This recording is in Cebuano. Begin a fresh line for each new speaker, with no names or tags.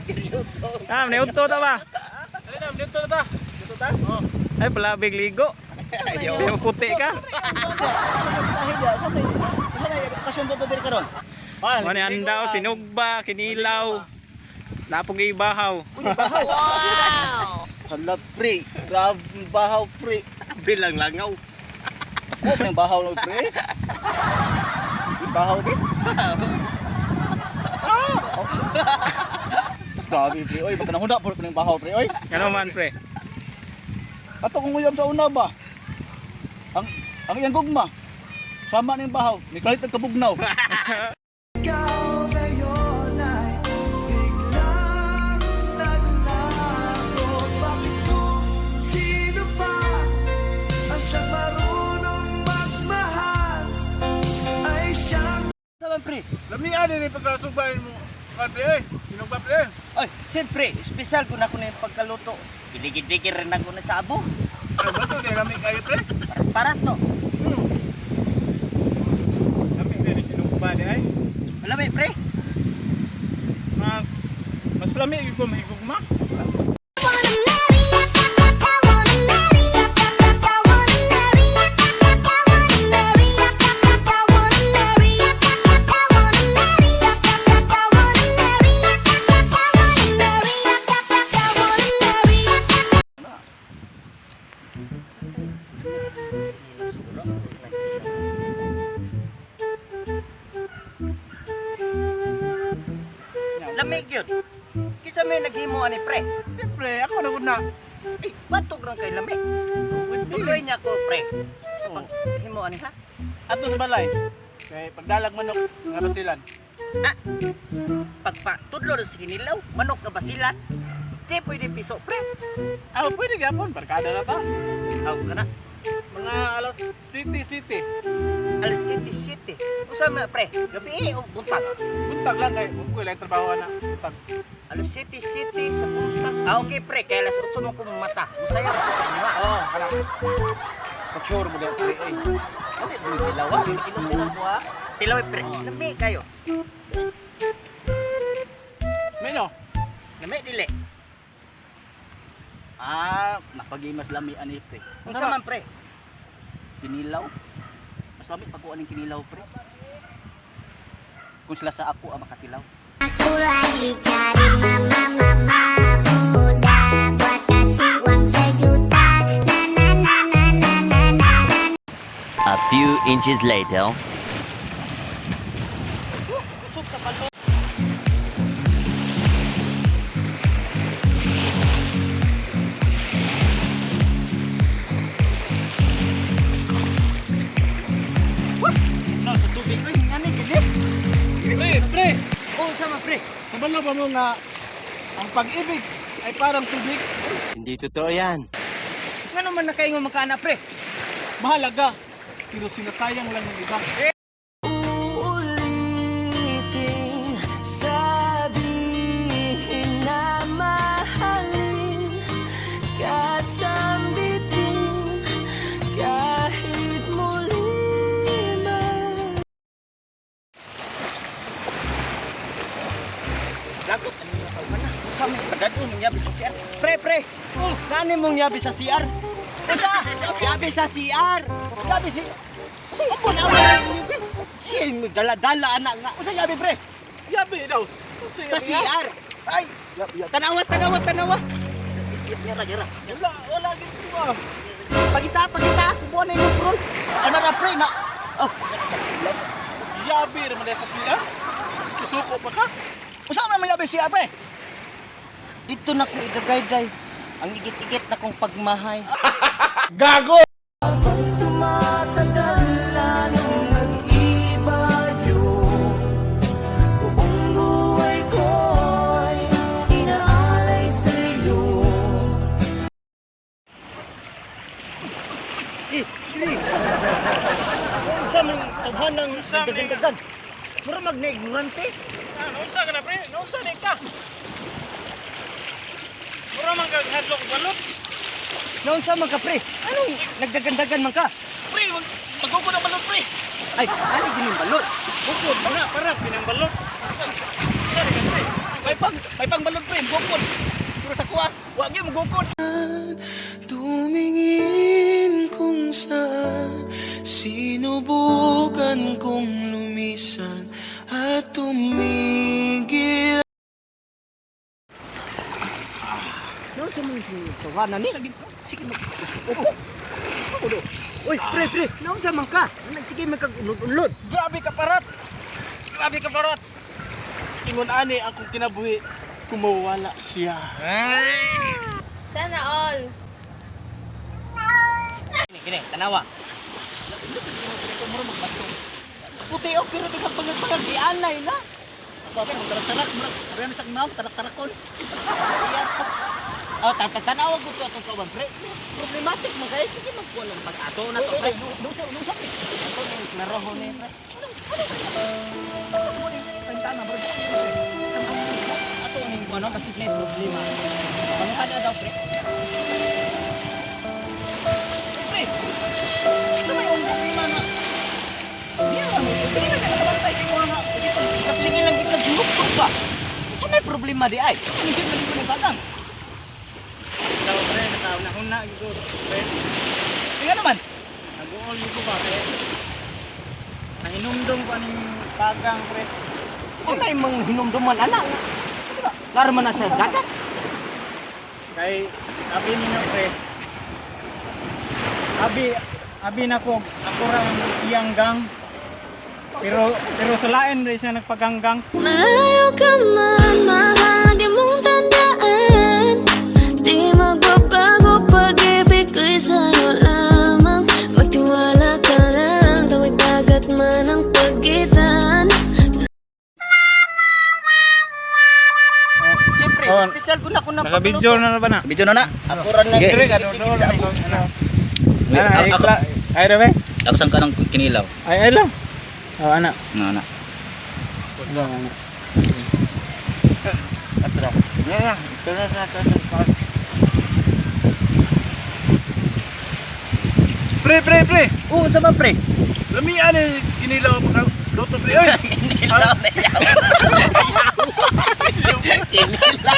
Seryoso.
Ah, niudto ta ba?
Dali na, dito na ta.
Dito ta?
Oh.
Ay, palabig ligo.
Ayaw.
Di puti ka.
Okasyon dito diri karon.
Ah,
Mani andaw, sinugba, kinilaw. Napog ibahaw.
Wow! Hala pre, grabe ang bahaw pre.
Bilang langaw.
Ako ang bahaw no pre. Di bahaw din. Grabe pre, oy, baka nahuna po ng bahaw pre, oy.
Ano man pre?
Ato kung uyab sa una ba? Ang iyang gugma. Sama ning bahaw, ni kalit ang kabugnaw.
Ikaw ngayon ay biglang naglaho. Bakit kung sino pa ang siyang marunong magmahal ay siyang
Saban pre.
Lamian ni pagkasugbahin mo. Kan pre, eh. Sinugba pre.
Ay, siyempre, espesyal ko na ko na yung pagkaluto. Giligid-ligid rin ako na sa abo.
Ay, bato di lami kayo pre.
Parat no.
Hmm.
Lami din sinugba di ay.
Alam eh, pre.
Mas mas lami gyud ko mahigugma.
Lamig yun. Kisa may naghimo ani pre.
Siyempre, ako na gud na.
Ay, batog lang kay lamig. Tuloy niya ko pre. Sa paghimo ani ha.
Ato sa balay. Kay pagdalag manok nga basilan.
Ah, pagpatudlo rin sa kinilaw, manok nga basilan. Di pwede piso pre.
Ah, pwede gyapon, barkada na ta.
Aw ka na.
Mga alas city city.
Alas City City. Usa man pre, gabi eh, o buntag.
Buntag lang kay ug lang trabaho na. Buntag.
Alas City City sa buntag. Ah, okay pre, kay alas 8 mo ko mata. Musaya ko sa inyo.
Oo, kana. Pag-sure mo pre eh.
Lami mo tilaw ah. Tilaw ko ah. Tilaw eh, pre. Lami kayo.
Meno.
Lami dili.
Ah, napagimas lami ani pre.
Unsa man pre?
Kinilaw. Mas lami pag aning kinilaw pre. Kung sila sa ako ang makatilaw.
Aku lagi cari mama mama muda buat kasih uang sejuta na na na na na na na na.
A few inches later.
No, sa tubig oy, ngani gini.
Pre, pre.
Oh, unsa man pre?
Kabalo ba mo nga ang pag-ibig ay parang tubig?
Hindi totoo yan.
Ngano man nakaingon magkaana pre?
Mahalaga, pero sinasayang lang ng iba.
Uulitin, sabihin na mahalin ka't sambitin kahit muli man.
Lagot ani nga tawhan na. Unsa man padadon ng yabi sa CR? Pre, pre. Oh, nani mong yabi sa CR? Unsa? Yabi sa CR. Yabi si Ambo na Siya mo dala-dala anak nga. Unsa yabi pre?
Yabi daw.
Sa CR.
Ay, yap yap.
Tanawa, tanawa, tanawa. Yara, yara.
Wala, wala gid ko ah.
Pagita, pagita. Kubuan na yung prol.
Ano na pre na?
Oh,
Yabi raman sa siya. Susuko pa ka?
Usa man may yabi siya pre?
dito na ko igagayday. Ang igit-igit na kong pagmahay.
Habang tumatagal lalong nag-iba yun. Buong buhay ko'y inaalay sa'yo.
Eh, sige. Unsa man tawhan ng nagdagandagan? Mura mag na ignorante.
Ah, naunsa ka na pre? Naunsa ni ka? Mura man kag hadlok balot.
Naunsa man ka pre? Anong nagdagandagan man ka?
Pre, magugo na balot pre.
Ay, ano gining balot?
Bukod na para pinang balot. Unsa ni ka pre?
May pang balon pre, gukod. Pero sa kuha, wa gyud mo gukod.
Tumingin kung saan sinubukan kong lumisan at tumigil.
Noon sa mga sinutuwa na ni. Sige, mag... Opo. Uy, pre, pre, naon sa man ka? Sige, magkag-unod-unod.
Grabe ka parat. Grabe ka parat. Ingon ani akong kinabuhi kumawala siya.
Sana all.
Kini, kini, tanawa. Puti oh, pero di ka pagpagag, ianay na.
Ako ako tarak-tarak, murag ariyan sa ma'am, tarak-tarakon.
Oh, tatanawa ko to atong kawan, pre. Problematic mo kay sige magkuha ng pag-ato na to, pre.
No sa no sa.
Ato na yung klaroho ni, pre. Ato ning ano kasi may problema. Pangutan na daw, pre.
Pre. Ano may ang problema nga? Di na mo, di na ka nakabantay sa imo nga.
Sige lang gid kag ba. Sa may problema di ay.
Hindi man ko ng bagang.
Ikaw pre, nakaunahuna gyud pre.
Nga naman.
Nag-uol ko ba pre? Nanginumdum ko aning bagang pre.
Sa may mga hinumduman ana. Klaro man na sa dagat.
Kay abi ninyo pre. Abi abi nako ako ra ang iyang gang. Pero pero sa lain rin siya nagpaganggang.
Malayo ka man, mahalaga mong tandaan. Di magbabago pag-ibig ko'y sa'yo lamang. Magtiwala ka lang, tawid dagat man ang pagitan.
Siyempre,
Oh.
special ko na ko na
Naka-video na ba na?
Video na na.
Ako ra na
Sige.
Dire ka doon.
sa abo.
Ana, ikla. Ay ra be.
Ako sang kanang kinilaw.
Ay ay lang. Oh ana.
Na na.
Ano ana. Atra. Ya ya, ito na sa
Pre, pre, pre.
Oo, unsa man pre?
Lami ani kinilaw ang pagkaluto pre. Oy.
Kinilaw na yaw. Kinilaw.